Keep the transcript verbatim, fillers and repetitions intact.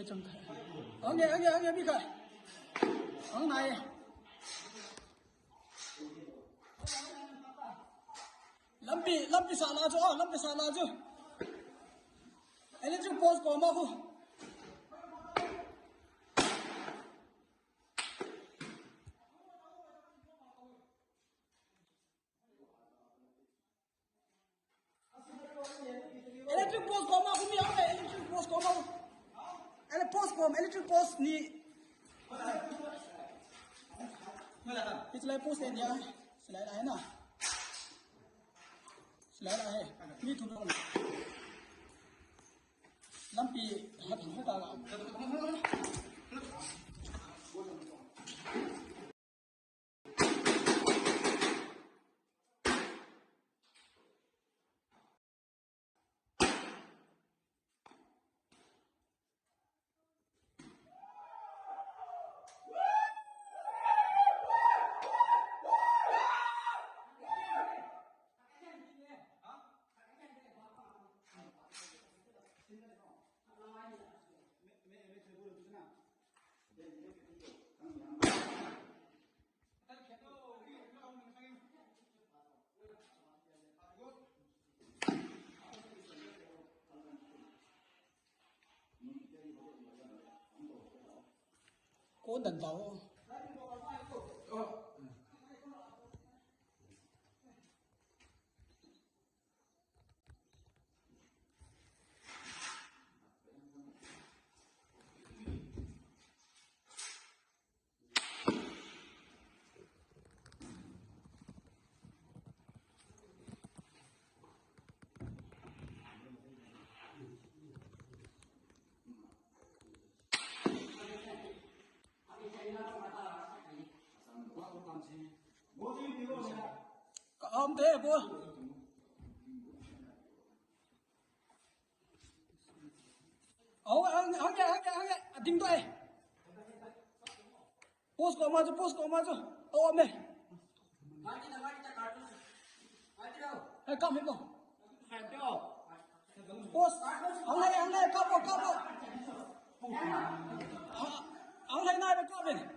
ꯆꯪꯈ꯭ꯔꯦ꯫ ꯍꯪꯉꯦ, ꯍꯪꯉꯦ, ꯍꯪꯉꯦ, ꯃꯤ ꯈꯔ꯫ ꯍꯪ ꯅꯥꯏꯌꯦ꯫ ꯂꯝꯕꯤ, ꯂꯝꯕꯤ ꯁꯥꯠꯂꯛꯑꯁꯨ, ꯑꯣ, ꯂꯝꯕꯤ ꯁꯥꯠꯂꯛꯑꯁꯨ꯫ Electric post ꯀꯣꯝꯃ ꯍꯨ꯫ Electric post ꯀꯣꯝꯃ ꯍꯨ ꯃꯤ ꯌꯥꯎꯔꯦ, electric post ꯀꯣꯝꯃ ꯍꯨ꯫ ꯑꯦꯂꯦ post ꯀꯣꯝ, electric post ꯅꯤ꯫ ꯁꯤ ꯂꯥꯏ post ꯂꯩꯅꯤ ꯌꯥꯔꯦ꯫ ꯁꯤ ꯂꯥꯏ ꯂꯥꯛꯑꯦꯅ꯫ ꯁꯤ ꯂꯥꯏ ꯂꯥꯛꯑꯦ꯫ ꯃꯤ ꯊꯨꯅ ꯂꯝꯕꯤ ꯍꯠ ꯍꯠ ꯇꯥꯔꯛꯑꯕ꯫ ꯀꯣꯟ ꯗꯟ ꯇꯥꯑꯣ꯫ Ka-, um, te, bol. Aw, ang, ang, ang, ang, ang, ading to eh. Post ko, majo, post ko, majo. Aw, ame. Eh, kam, kam. Post. Ang, ang, ang, kapo, kapo. Ang lai nai ba ka ben.